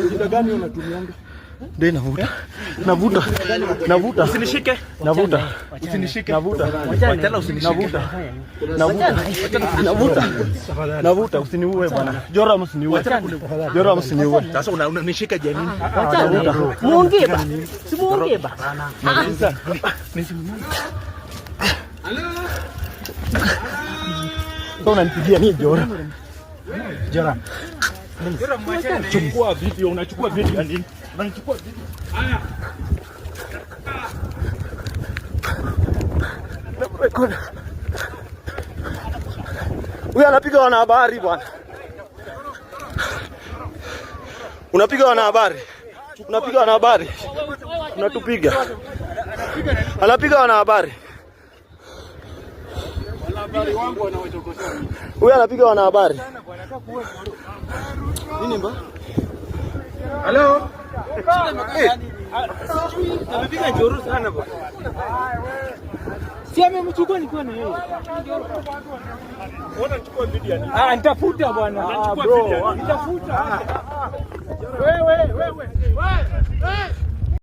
Jina gani unatumianga? Ndio navuta. Navuta. Navuta. Usinishike. Navuta. Usinishike. Navuta. Wachana, usinishike. Navuta. Navuta. Navuta. Navuta, usiniue bwana. Joram, usiniue. Joram, usiniue. Sasa unanishika janini? Navuta. Muongee ba. Si muongee ba. Sasa unanipigia nini, Joram? Joram. Chukua video, unachukua video ya nini? Unachukua video. Huyu anapiga wanahabari bwana. Unapiga wanahabari. Unapiga wanahabari. Unatupiga. Anapiga wanahabari. Huyu anapiga wanahabari. Nini mba? Hello? Amepiga njoro sana bwana. Si amemchukua nikiwa na yeye. Unachukua video ya nini? Ah, nitafuta bwana. Unachukua video ya nini? Nitafuta. Wewe, wewe. Wewe.